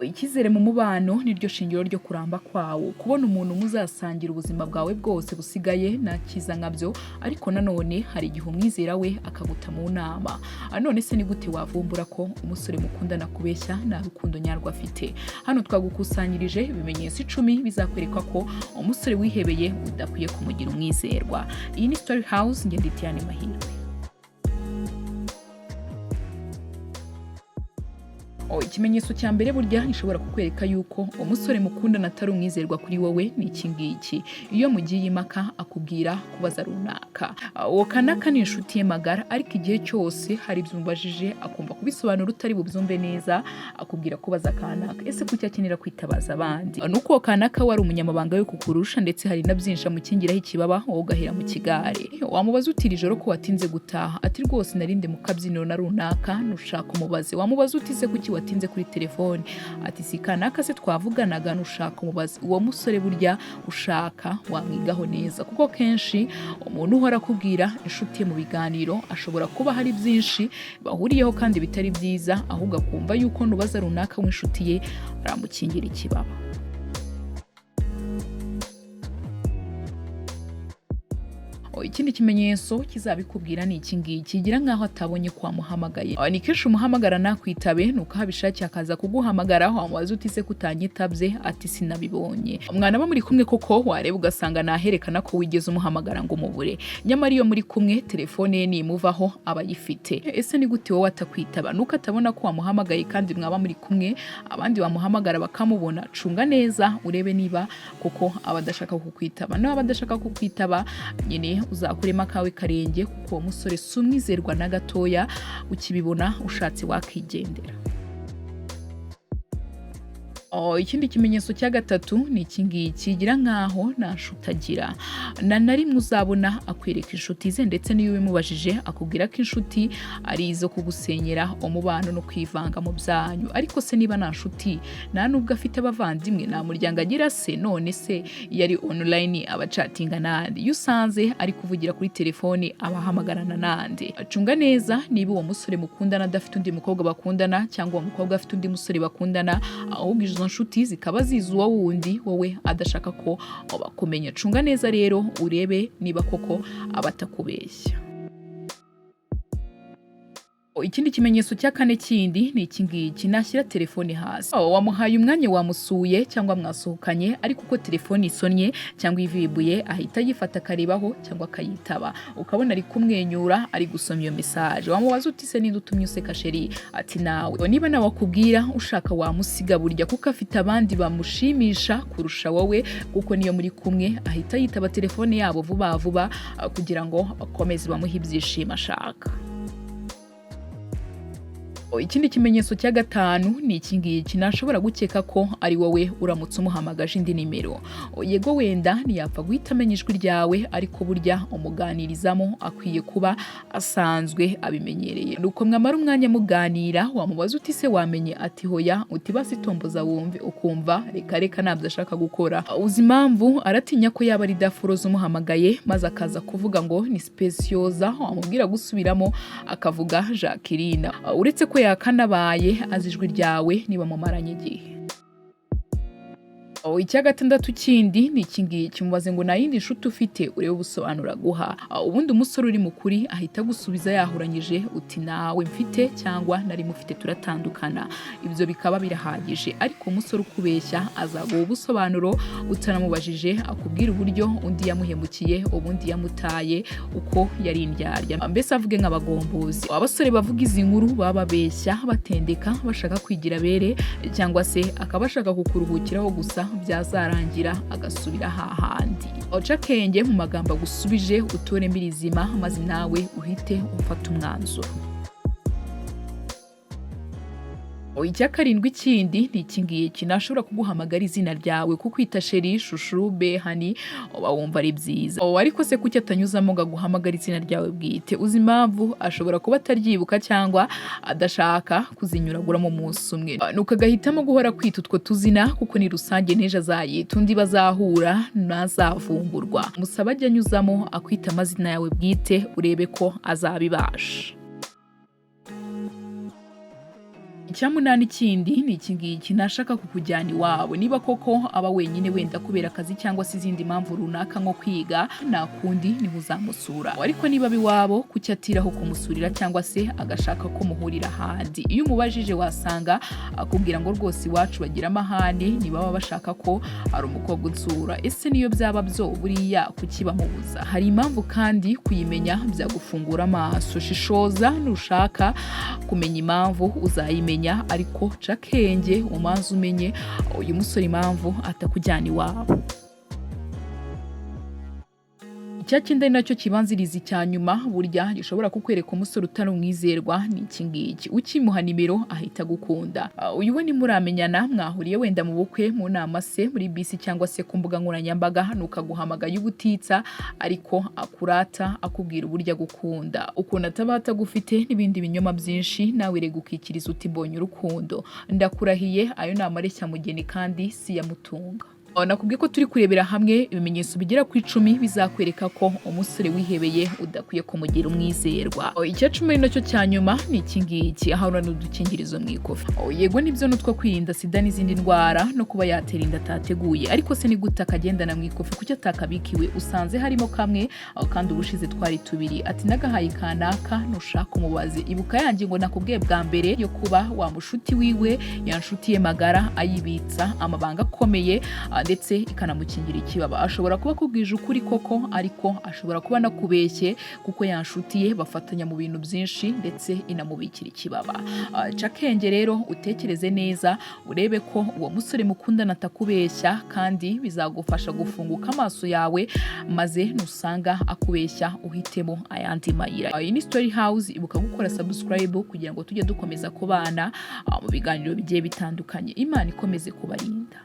Icyizere mu mubano niryo shingiro ryo kuramba kwawo. Kubona umuntu muzasangira ubuzima bwawe bwose busigaye nta cyiza nkabyo, ariko nanone hari igihe umwizera we akaguta mu nama. None se ni gute wavumbura ko umusore mukundana kubeshya nta rukundo nyarwo afite? Hano twagukusanyirije ibimenyetso 10 bizakwereka ko umusore wihebeye udakwiye kumugira umwizerwa. Iyi ni Story House, njye ndi Diane Mahirwe. Ikimenyetso cya mbere burya gishobora kukwereka yuko umusore mukundana atari umwizerwa kuri wowe ni iki ngiki. Iyo mugiye impaka akubwira kubaza runaka. Uwo kanaka ni inshuti ye magara, ariko igihe cyose hari ibyo umubajije akumva kubisobanura utari bubyumve neza, akubwira kubaza kanaka. Ese kuki akenera kwitabaza abandi? Nuko uwo kanaka wari umunyamabanga we kukurusha, ndetse hari na byinshi amukingiraho ikibaba wowe ugahera mu kigare. Wamubaza uti iri joro ko watinze gutaha? Ati rwose narinde mu kabyiniro na runaka, nushaka umubaze. Wamubaza uti se kuki watinze kuri telefone? Ati si kanaka se twavuganaga, nushaka umubaze. Uwo musore burya ushaka wamwigaho neza, kuko kenshi umuntu uhora akubwira inshuti ye mu biganiro ashobora kuba hari byinshi bahuriyeho kandi bitari byiza, ahubwo akumva yuko nubaza runaka w'inshuti ye aramukingira ikibaba. Ikindi kimenyetso kizabikubwira ni iki ngiki, kigira nkaho atabonye ko wamuhamagaye. Ni kenshi umuhamagara nakwitabe, nuko aho abishakiye akaza kuguhamagara, wamubaza uti se kutanyitabye? Ati sinabibonye. Mwana ba muri kumwe koko wareba ugasanga naherekana ko wigeze umuhamagara ngo umubure, nyamara iyo muri kumwe telefone ye nimuvaho aba ayifite. Ese ni gute wowe atakwitaba? Nuko atabona ko wamuhamagaye kandi mwaba muri kumwe abandi bamuhamagara bakamubona. Cunga neza urebe niba koko aba adashaka kukwitaba. Niba adashaka kukwitaba nyine uzakuremo akawe karenge, kuko uwo musore si umwizerwa na gatoya, ukibibona ushatse wakigendera. Ikindi kimenyetso cya gatatu ni iki ngiki, kigira nkaho nta nshuti agira. Na rimwe uzabona akwereka inshuti ze, ndetse n'iyo ubimubajije akubwira ko inshuti ari izo kugusenyera umubano no kwivanga mu byanyu. Ariko se niba nta nshuti, nta nubwo afite abavandimwe, nta muryango agira se, none se iyo ari online abacatinga nande? Iyo usanze ari kuvugira kuri telefone abahamagarana nande? Acunga neza niba uwo musore mukundana adafite undi mukobwa bakundana, cyangwa uwo mukobwa afite undi musore bakundana, ahubwo izo nshuti zikaba zizi uwo wundi wowe adashaka ko bakumenya. Cunga neza rero urebe niba koko abatakubeshya. Ikindi kimenyetso cya kane kindi ni iki ngiki, nashyira telefone hasi. Wamuhaye umwanya, wamusuye cyangwa mwasohokanye, ariko uko telefone isonnye cyangwa ivibuye ahita ayifata akarebaho cyangwa akayitaba, ukabona ari kumwenyura ari gusoma iyo message. Wamubaza uti se ninde utumye useka sheri? Ati nawe. Niba nawe akubwira ushaka wamusiga burya, kuko afite abandi bamushimisha kurusha wowe, kuko niyo muri kumwe ahita yitaba telefone yabo vuba vuba kugira ngo bakomeze bamuhe ibyishimo ashaka. Ikindi kimenyetso cya gatanu ni iki ngiki, ntashobora gukeka ko ari wowe uramutse umuhamagaje indi nimero. Yego wenda ntiyapfa guhita amenya ijwi ryawe, ariko burya umuganirizamo akwiye kuba asanzwe abimenyereye. Nuko mwamara umwanya muganira, wamubaza uti se wamenye? Ati hoya. Uti basi tomboza wumve, ukumva reka reka ntabyo ashaka gukora. Uzi impamvu? Aratinya ko yaba ari Daforoza umuhamagaye, maze akaza kuvuga ngo ni Specioza, wamubwira gusubiramo akavuga Jacqueline. Uretse ko yakanabaye azi ijwi ryawe niba mumaranye igihe. Icya gatandatu kindi ni iki ngiki, mubaze ngo nta yindi nshuti ufite, urebe ubusobanuro aguha. Ubundi umusore uri mukuri ahita agusubiza yahuranyije, uti nawe mfite cyangwa nari mufite turatandukana, ibyo bikaba birahagije. Ariko umusore ukubeshya azaguha ubusobanuro utanamubajije, akubwira uburyo undi yamuhemukiye, ubundi yamutaye, uko yari indyarya, mbese avuge nk'abagombozi. Abasore bavuga izi nkuru baba babeshya, batendeka, bashaka kwigira bere, cyangwa se akaba ashaka kukuruhukiraho gusa, byazarangira agasubira hahandi. Oca akenge mu magambo agusubije, utoremo irizima, maze nawe uhite ufata umwanzuro. Icya karindwi kindi ni iki ngiki, ntashobora kuguhamagara izina ryawe, kukwita sheri, shushu, be, hani, uba wumva ari byiza. Ariko se kuki atanyuzamo ngo aguhamagare izina ryawe bwite? Uzi impamvu? Ashobora kuba ataryibuka cyangwa adashaka kuzinyuraguramo umunsi umwe, nuko agahitamo guhora kwita utwo tuzina, kuko ni rusange n'ejo azayita undi bazahura ntazavumburwa. Musaba ajye anyuzamo akwita amazina yawe bwite, urebe ko azabibasha. Icya munani kindi ni iki ngiki: ntashaka kukujyana iwabo. Niba koko aba wenyine, wenda kubera akazi cyangwa se izindi mpamvu runaka nko kwiga, nta kundi niho uzamusura. Ariko niba aba iwabo, kuki atiraho kumusurira cyangwa se agashaka ko muhurira ahandi? Iyo umubajije, wasanga akubwira ngo rwose iwacu bagira amahane, ntibaba bashaka ko hari umukobwa unsura. Ese niyo byaba byo, buriya kuki bamubuza? Hari impamvu, kandi kuyimenya byagufungura amaso. Shishoza, nushaka kumenya impamvu uzayimenya, ariko ca akenge, umanze umenye uyu musore impamvu atakujyana iwabo. Icya cyenda, ari nacyo kibanziriza icya nyuma, burya gishobora kukwereka umusore utari umwizerwa, ni iki ngiki: ukimuha nimero ahita agukunda. Uyu we ntimuramenyana, mwahuriye wenda mu bukwe, mu nama se, muri bisi cyangwa se ku mbuga nkoranyambaga, nukaguhamagaye ubutitsa, ariko akurata akubwira uburyo agukunda, ukuntu ataba atagufite n'ibindi binyoma byinshi, nawe rega ukikiriza uti mbonye urukundo. Ndakurahiye, ayo ni amareshyamugeni kandi si yamutunga. Nakubwiye ko turi kurebera hamwe ibimenyetso bigera ku 10 bizakwereka ko umusore wihebeye udakwiye kumugira umwizerwa. Icya 10, ari nacyo cya nyuma, ni iki ngiki: ahorana udukingirizo mu ikofi. Yego nibyo, n'utwo kwirinda sida n'izindi ndwara no kuba yatera inda atateguye. Ariko se ni gute akagendana mu ikofi? Kuki atakabikiwe? Usanze harimo kamwe kandi ubushize twari tubiri. Ati nagahaye kanaka. Nushaka umubaze. Ibuka ya ngingo nakubwiye bwa mbere yo kuba wa mushuti wiwe, ya nshuti ye magara, ayibitsa amabanga akomeye, ndetse ikanamukingira ikibaba. Ashobora kuba akubwije ukuri koko, ariko ashobora kuba anakubeshye, kuko ya nshuti ye bafatanya mu bintu byinshi, ndetse inamubikira ikibaba. Ca akenge rero, utekereze neza, urebe ko uwo musore mukundana atakubeshya, kandi bizagufasha gufunguka amaso yawe, maze nusanga akubeshya uhitemo ayandi mayira. Iyi ni Story House. Ibuka gukora subscribe kugira ngo tujye dukomeza kubana mu biganiro bigiye bitandukanye. Imana ikomeze kubarinda.